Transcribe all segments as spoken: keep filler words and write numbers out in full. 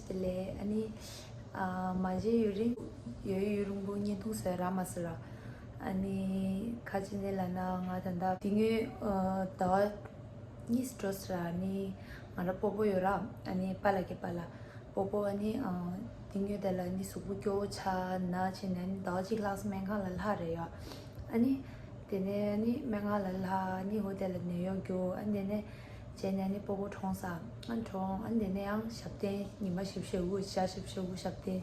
དེ་ལས་ཨ་ནི་ཨ་མ་བརྗེད་ཡུན་རིང་ཡོད་ཡུན་རིང་པོ་བརྙན་ཐུང་བཟོས་རག་མ་སོང་ར། ཨ་ནི་ཁ་ཅིག་ནས་ལབ་ན་ང་ད་ལྟ་དེ་སྔོན་ཨ་ཟླ་བ་གཉིས་འགྲོ་སོང་ར། ཨ་ནི་ང་ར་སྤོ་བོ་ཡོད་ར། ཨ་ནི་པཱ་ལགས་ཀྱི་པཱ་ལགས་སྤོ་བོ་ཨ་ནི་ཨ་དེ་སྔོན་དེ་ལ་ཨ་ནི་གཟུགས་པོ་སྐྱོ་བོ་ཆགས་ན་བྱས་ནས་ཨ་ནི་ཟླ་བ་གཅིག་ལྷག་སོང་སྨན་ཁང་ལ་ལྷག་རེད་ཡ། ཨ་ནི་དེ་ནས་ཨ་ནི་སྨན་ཁང་ལ་ལྷག་ཨ་ནི་འོ་དེ་ལ་ནད་གཡོག་སྐྱོ་ཨ་ནི་དེ་ནས་བྱས་ནས་ཨ་ནི་སྤོ་བོ་གྲོངས་སོང་། ཨ་གྲོངས་ཨ་ནི་དེ་ནས་ཡང་ཞབས་བརྟན་ཉི་མ་བཞི་བཅུ་ཞེ་དགུ་ཞག་བཞི་བཅུ་ཞེ་དགུ་ཞབས་བརྟན་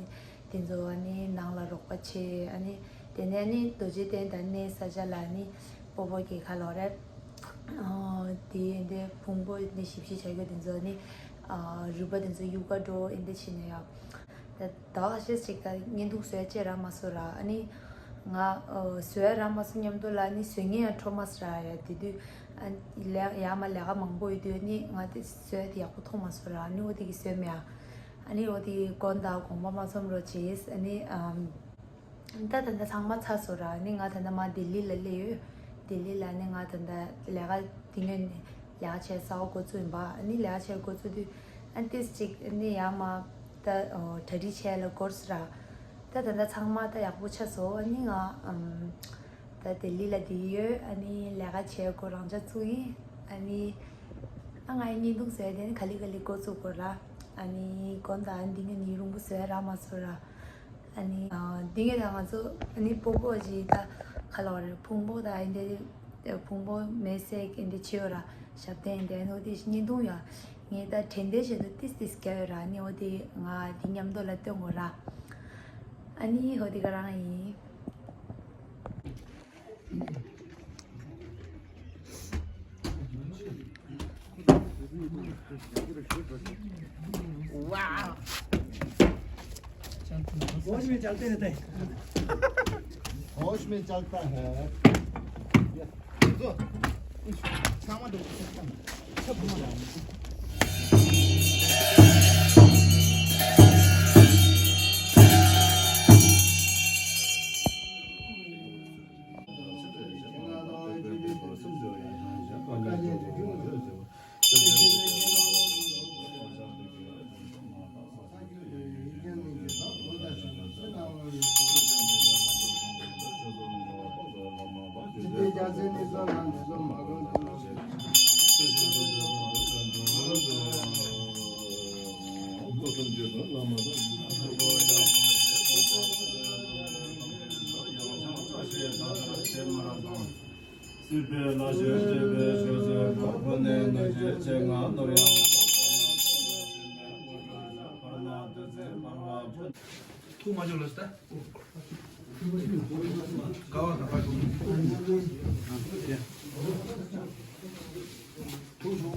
དེ་ཚོ་ཨ་ནི་ནང་ལ་རོགས་པ་བྱས། ཨ་ནི་དེ་ནས་ཨ་ནི་རྡོ་རྗེ་གདན་དང་གནས་ས་ཆ་ལ་ཨ་ནི་སྤོ་བོ་གི་ཁ་ལོ་རེད། ཨ་དེ་འདི་ཕུང་པོ་འདི་ཞིབ་བཤེར་བྱ་རྒྱུ་དེ་ཚོ་ཨ་ནི་ཨ་རུས་པ་དེ་ཚོ་གཡུག་ག་འགྲོ་ཨེ་འདི་བྱས་ནས་ཡ། ད་ཟླ་བ་ཤས་ཅིག་ད་བརྙན་ཐུང་བཟོས་བཅད་རག་མ་སོང་ར། ཨ་ནི་ང་ཨ་བཟོས་རག་མ་སོང་མཉམ་དུ་ལ་ཨ་ནི་བཟོ་མཁན་ཡང་འཕྲོད་མ་སོང་ར། ཡ་དེ་དུས་ཨ་ལས་ཡ་མ་ལས་ཀ་མང་པོ་ཡོད་དུས་ཨ་ནི་ང་དེ་བཟོས་དེ་ཡག་པོ་མཐོང་མ་སོང་ར། ཨ་ནི་འོ་དེ་གི་བཟོས་མེད་ཨ། ཨ་ནི་འོ་དེ་གི་དགོངས་དག་དགོངས་པ་མ་ཚོམ་རོགས་བྱེད། ཨ་ནི་ཨམ། ད་ད་ལྟ་ཚང་མ་ཚར་སོང་ར། ནི་ང་ད་ལྟ་མ་ལྡི་ལི་ལ་སླེབས་ཡོད། ལྡི་ལི་ལ་ནི་ང་ད་ལྟ་ལས་ཀ་དེ་སྔོན་ནས་ལས་ཀ་བྱས་གསར་པ་འགོ་བཙུགས་ཡིན་པ། ནི་ལས་ཀ་བྱས་འགོ་བཙུགས་དུས་ཨ་ཏིས་ཅིག་ནི་ཡང་མ་ད་གྲ་སྒྲིག་བྱས་ལ་འགོར་སོང་ར། ད་ད་ལྟ་ཚང་མ་ད་ཡག་པོ་ཆགས་སོང་། ནི་ང་ཨམ་ད་ལྡི་ལི་ལ་བསྡད་ཡོད། ཨ་ནི་ལས་ཀ་བྱས་འགོ་རང་འཇགས་བཙུགས་ཡིན། ཨ་ནི་ཨ་ང་ཡི་བརྙན་ཐུང་བཟོས་དེ་ནི་ག་ལེ་ག་ལེ་འགོ་བཙུགས་དགོས་ར། ཨ་ནི་དགོངས་དག་ཨ་ནི་འདི་ངས་ནི་རུང་པོ་བཟོས་རག་མ་སོང་ར། ཨ་ནི་ཨ་འདི་ག་ད་ང་ཚོ་ཨ་ནི་སྤོ་བོ་ཅིག་ད་ག་ལབ་རེད། ཕུང་པོ་ད་ཨ་འདི་ཕུང་པོ་མེ་བསྲེགས་ཨ་འདི་བྱས་ཡོད་ར། ཞབས་བརྟན་འདི་ཨ་ནི་འོ་དེ་བརྙན་ཐུང་ཡ་ངས་ད་དྲན་རྟེན་བྱས་ཏེ་ཏིས་ཏིས་བརྒྱབ་ཡོད་ར། ཨ་ནི་འོ་དེ་ང་འདི་མཉམ་དུ་ལ་སྟོན་དགོས་ར། ཨ་ནི་འོ་དེ་ག་རང་ཡིན། واہ۔ ہوش میں چلتے رہتے ہیں۔ ہوش میں چلتا ہے۔ སྲིད་པའི་ལྷ་ཆེན་སྲིད་པའི་ཆོས་སྲིད་པ་ཁོ་ནའི་ནུས་ཆེན་ཆེ་ང་ནོར་ཡང་ཐུགས་མ་འཇོག་ལ་སྟ། དཀའ་བ་དང་དཀའ་ཐུབ། ཐུགས་ཆུང་།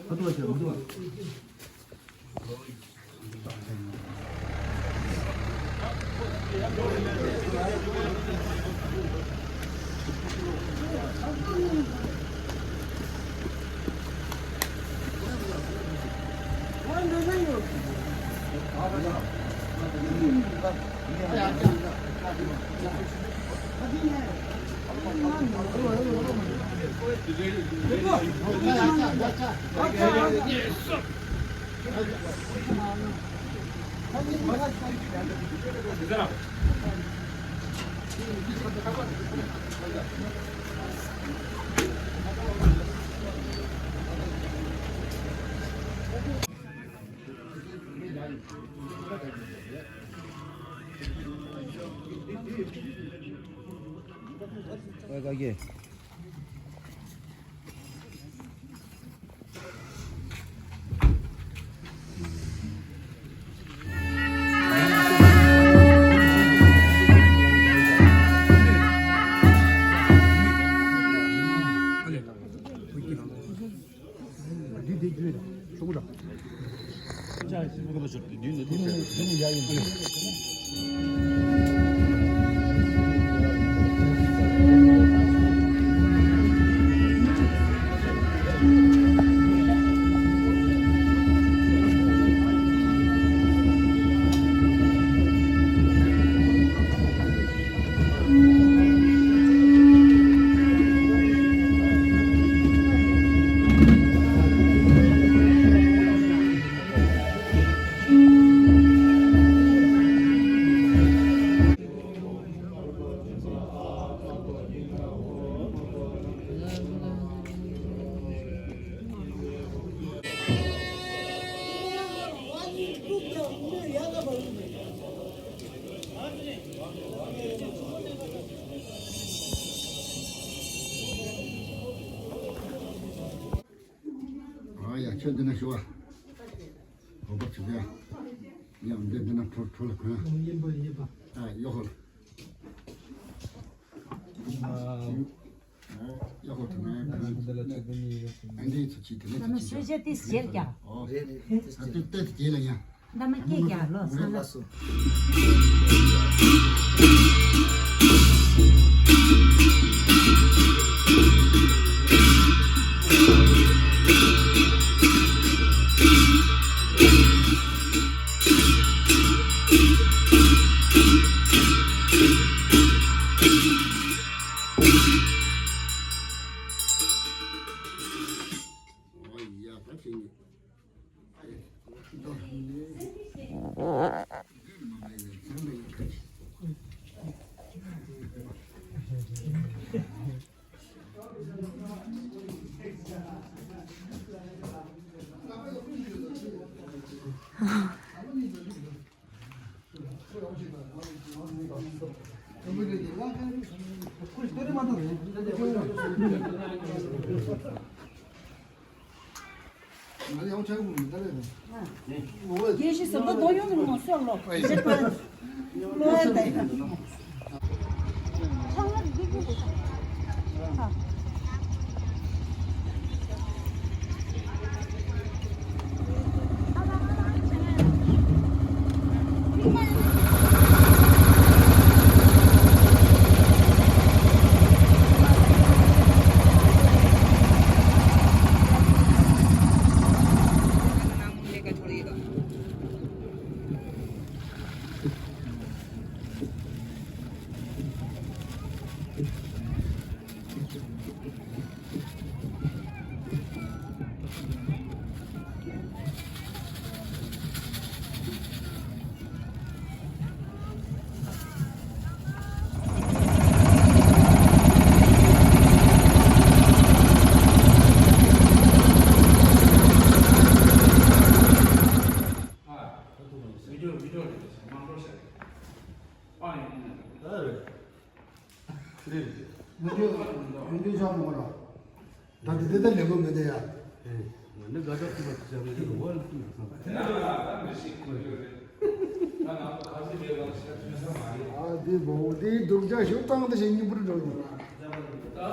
ཨ་ཐུབ་པ་བྱས་མ་ཐུབ་པ། འདི་ན་ཞུ་བ། གོ་པ་ཆུ་བྱ། ཡང་འདི་འདི་ན་ཁྲོ་ཁྲོ་ལ་གོན། ཡིན་པ་ཡིན་པ། ཨ་ཡོ་ཧོ། ཡོ་ཧོ་དུ་ན་ཡང་གོན། ཨ་འདི་ཚོ་ཅི་དེ་ན་ཚོ་ཅི། ཨ་ནི་ཞུ་བྱ་དེ་ཟེར་ཀྱང་། ཨོ། ཨ་དེ་ཏེ་དེ་ལ་ཡང་། ད་མ་སྐད་རྒྱག་ལོ་ས་ལ། རྒྱལ་སྤྱི་ཟམ་པ་རྡོ་ཡོང་ནས་མ་སོང་ལོ། རྒྱལ་སྤྱི་པ། ལོ་ཡ་ད་ཡ། ཡོན་ཏན་ཡོན་ཏན་ཆགས་མོ་ལ། ད་དེ་དེ་ལྟར་ལེགས་པོ་མེད་དེ་ཡ། ཨེ། ང་ནི་དགའ་ཐག་ཐུག་པ་དེ་བྱ་བའི་རེ་བ་ལ་ཐུག་ཡོད་ཙང་། ཨ་དེ་བོ་དེའི་སྡུག་ཅག་ཞུ་སྟངས་དེ་ཞིག་སྙིང་པོར་འགྲོ་གི། ཨ་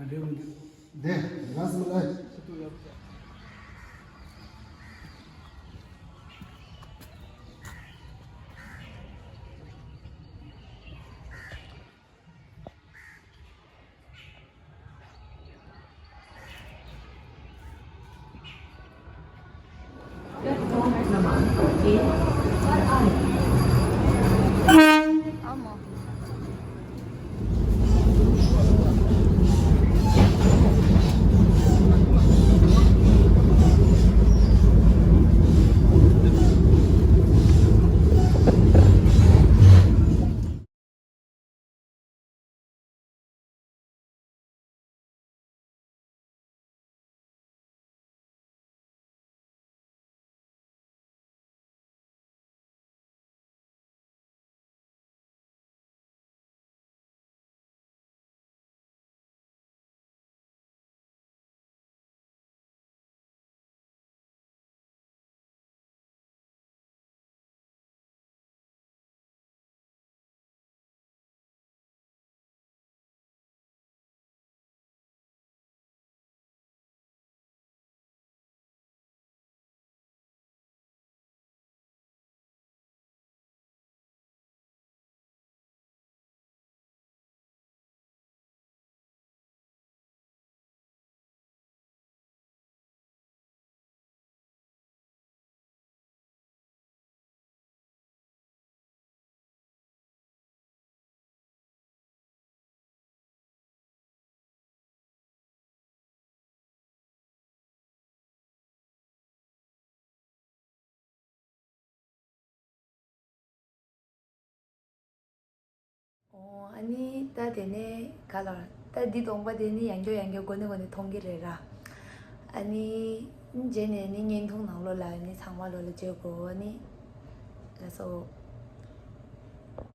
རེ་བ་འདི། དེ་རེ་བ་འདི། དེ་རེ་བ་འདི། ཨོ། ཨ་ནི་ད་དེ་ནས་ག་ལ་ད་འདི་གདོང་པ་དེ་ནི་ཡང་བསྐྱར་ཡང་བསྐྱར་འགོ་ནས་འགོ་ནས་མཐོང་གི་རེད་ར། ཨ་ནི་རྗེས་ནས་ནི་བརྙན་ཐུང་ནང་ལོགས་ལ་ནི་ཚང་མ་ལོགས་ལ་བརྗོད་དགོས་ནི་ལ་སོགས།